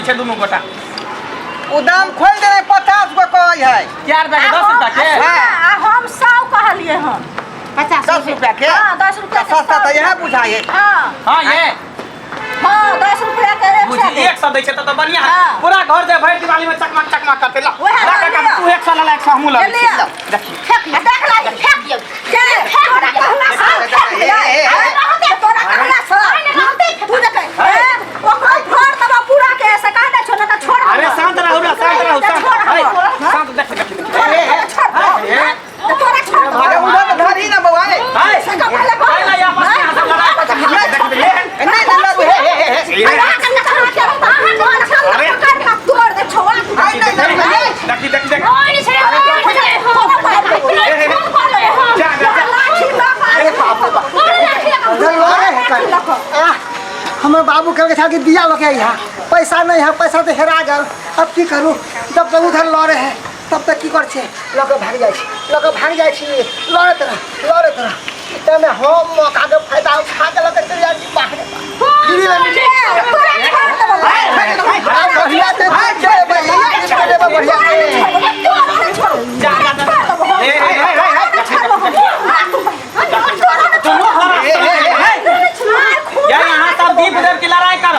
छै दुनू गोटा। ओ दाम खोलि देने 50 गो कहै है। क्या रुपया के? 10 रुपया के। हाँ। आ हम 100 कहलिए हन। 50। 10 रुपया के? हाँ, 10 रुपया के। सस्ता तऽ इएह बुझाइ है। हाँ। हाँ, ये हाँ, 10 रुपया के एक बुझी सौ दे। 100 दै छै तऽ बढ़िया। हाँ। पूरा घर जे भरि दिवाली में चकमक चकमक करते। ला वएह ला लऽ काका, लिअ। तू 100 लऽ ला, 100 हमहूँ लऽ ले लै छी। लिअ। देखी। फेंक, आ देख ला, फेंक दियौ। के तोरा कहला से फेंक ए, दियै। ए, ए, अरे रहते, तोरा कहला से। तू देखे, ए, ओकरा फोड़ देबो पूरा के, से कह दे छो, ना तऽ छोड़ अरे हमर। शांत रहू ना, शांत रहू, शांत। छोड़ हमर। है, शांत, देख देख देख। छोड़, छोड़, छोड़। ए, तऽ तोरा छोड़ देबो। अरे उधर तऽ धरी ना बौआ। है। से कह पहिले कह। है ना, ये आपस में यहाँ सब लड़ाई करते हैं। देख, देख, देख। नहीं नहीं लड़ू, हे हे हे हे। अरे। तोड़ दे छौआ। नहीं नहीं लड़ू, हे। देखी देख देख। ओइ छै, ओइ छै। जा जा जा। अरे बाप रे बाप। उधर लड़े है कर। आह, हमर बाबू कहलकै छल कि दिया लऽ के अइहा, पैसा नहीं है, पैसा तऽ हेरा गेल, अब की करूँ? जब तक उधर लड़े है तब तक की कर छै, लऽ के भागि जाइ छी, लऽ के भागि जाइ छी। लड़ैत रह, लड़ैत रह, ताहिमे हम मौकाके फायदा उठा के लऽ के चलि जाइ छी। बाप रे बाप, फ्रीमे मिल आ बढ़िया से देबै, देबै बढ़िया से। जा जा जा। ए, ए, ए, ए, ए, दुनू हरा। हे हे हे हे। या यहाँ सब दीप देव की लड़ाई कर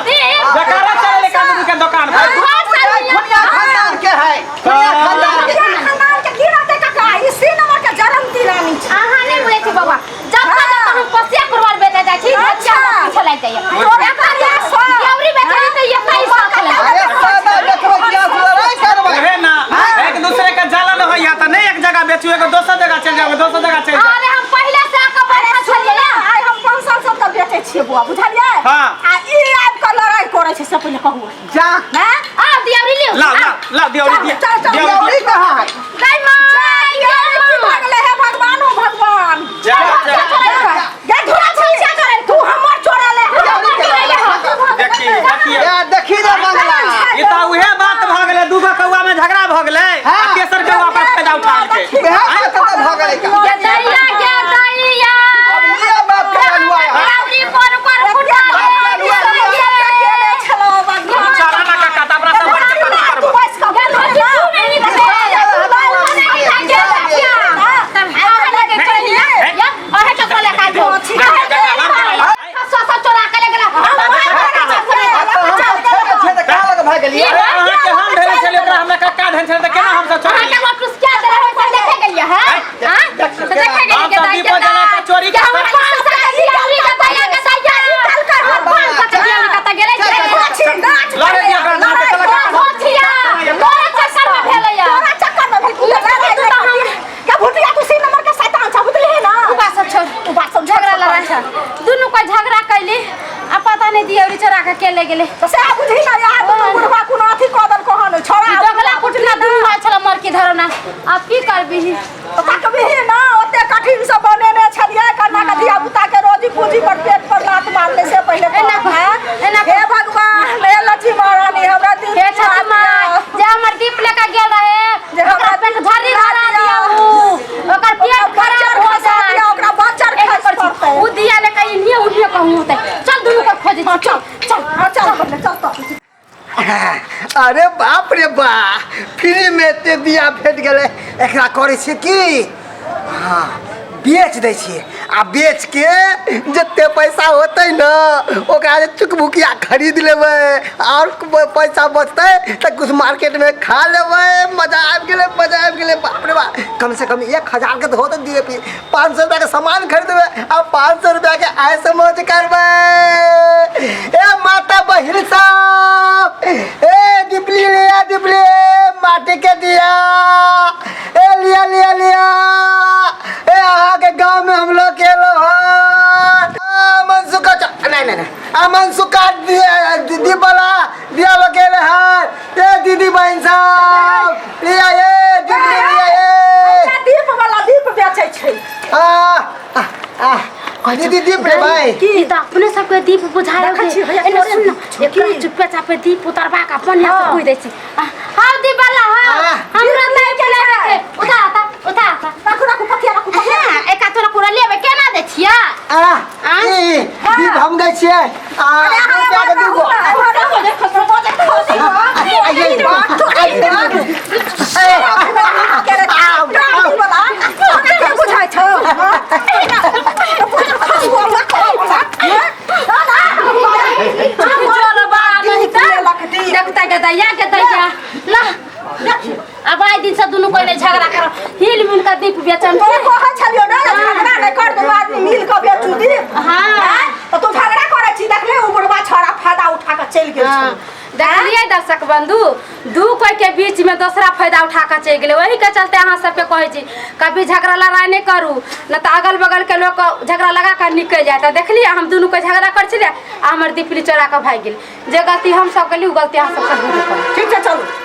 बेकार चले लेकर दुनू के दुकान पर। खुनिया खानदान के है, खुनिया खानदान के। अहाँ नहि बुझै छी बाबा, जब तक जब हम कोसिया कुरवार बेचे जाइ छी, अच्छा। धकिया पीछे लागि जाइए। तोरा करिया सौ। देउरी बेचे छी तऽ एकैस सौ के लागि। अरे सादा देखबै किया लड़ाई करबै? उहे ना, एक दूसरे के जलन होइया तऽ नहीं एक जगह बेचू, एगो दोसर जगह चलि जाओ, दोसर जगह चलि जाओ। अरे हम पहिले से आके बैठल छलियै ने। आइ हम 5 साल से तऽ बेचै छियै बौआ, बुझलियै? हाँ। आ ई आबि कऽ लड़ाइ करै छै से पहिले कहू। जा। हैं? आउ दियौरी लिउ। लाओ लाओ लाओ दियौरी दिया। चल, चल, दियौरी दियौरी कहाँ है? गै माय, गै की माय। भऽ गेलै? हे भगवान, ओ भगवान। जा जा। गे धुरा छी, तू हमर चोरा ले, हमर चोरा ले। देखी देखिए। ए, देखी रे बंगला। ई तऽ उहे बात भऽ गेलै, दू गो कौआ में झगड़ा भऽ गेलै आ तेसर कौआ पर फायदा उठा लेलकै। वएह बात तऽ भऽ गेलै का। गे दैया, गे दैया। अब लिअ बाप के अलुआ। दियौरी पर पर फुटा चला ना काका, तऽ अपना सब बच्चे कथी करबो? छै तऽ कहाँ लग भागि गेलियै? अरे अहाँके हम धेने छलियै ओकरा, हमरा कक्का धेने छलै तऽ केना हमसब चोरी? हम सब दीपो जला कऽ चोरी कऽ लड़े दियौ ओकरा दुनू के, चला काका। तोरा चक्कर में भेल भुटिया, तू सी नंबर के शैतान छ, बुझलिही ना? झगड़ा लड़ाई दुनू को झगड़ा कैली आ पता नहीं दियौरी चोरा के के ले गेलै। तो से बुझी ना यार, दुनू बुढ़वा कोनो अथी कऽ देलको हन छोड़ा। दगला कुटना दुनू आयल छल मर के धरौना, आब की करबिही? तकबही ना, ओते कठिन से बनेने छलियै, कन्ना के धिया पुता के रोजी पूंजी पर पेट पर लात मारले से पहिले एना कह, हैं? एना हे भगवान, हे लक्ष्मी महारानी, हमरा दिल हे छठी माय, जे हमर दीप लेके गेल रहे जे ओकरा हमरा पेट झर्री धरा धरा दिया। दिया, ओकर पेट ओकरा बच्चर खराब हो खसा जाए। दिया, ओकरा बच्चर एना खसि करै छी, पड़तै। उ दिया लेके इन्हिए उन्हिए कहूँ होतै। चल दुनू के खोजै छी, चल चल। हाँ, चल पहिले, चल तो। अरे बाप रे बा, फ्री में एते दिया भेट गेलै, एकरा करै छियै की, हाँ बेच दै छियै आ बेच के जते पैसा होतै ने ओकरा जे चुकभुकिया खरीद लेबै और पैसा बचतै तऽ कुछ मार्केटमे खा लेबै। मजा आबि गेलै, मजा आबि गेलै। बाप रे बा, कम से कम 1000 के तऽ होतै डी ए पी। 500 रुपयाके सामान खरीदबै आ 500 रुपयाके ऐश मौज करबै। ए माता बहिन सब, ए दीपली लिया, दीपली माटी के दिया, ए लिया लिया लिया, ए अहाँके गाँवमे हम लोग एलो हन। आ, मनसुखा नहीं नहीं नहीं, आ मनसुखा दीदी वाला दिया लोग एले हन। ए दीदी बहिन सब लिया, ए दीदी लिया, ए दीप वाला दीप बेचै छै। आ आ आ दीदी दीप रे भाई। ई तऽ अपने सबके दीप बुझाय। देखै छी, भैया, एने तोरे सुन न, दीप छौ एकरा की? चुप्पे चापे दीप उतारबा के अपन यहाँ से हाँ। कहि दै छी। हाउ दीप वाला, हाउ। आह। हमरा नहि के लेबे के, उठा आता, उठा आता। राखू, राखू पथिया, राखू पथिया। हाँ, एका तोरा पूरा लेबे केना दै छियै? आ ई दीप हम दै छियै आ अरे रुपया के दूगो। अहाँ बेचम। तोरे कहै छलियौ ने जे झगड़ा नहि कर, दुनू आदमी मिल कऽ बेचू दीप। हाँ। तऽ तू झगड़ा करै छी, देखले ओ बुढ़वा छौड़ा फायदा उठा कऽ चलि गेल हाँ। छलै। देखलियै दर्शक बंधु, दू कोई के बीच में दोसरा फायदा उठा कऽ चलि गेलै। ओही के चलते अहाँ सबके कहै छी कभी झगड़ा लड़ाइ नहि करू, न तऽ अगल बगल के लोक झगड़ा लगा कऽ निकलि जायत। तऽ देखलियै हम दुनू कोई झगड़ा करै छलियै आ हमर दीपली चोरा कऽ भागि गेल। जे गलती हम सब केली ओ गलती अहाँ सब कभी नहि करू। ठीक छै, चलू।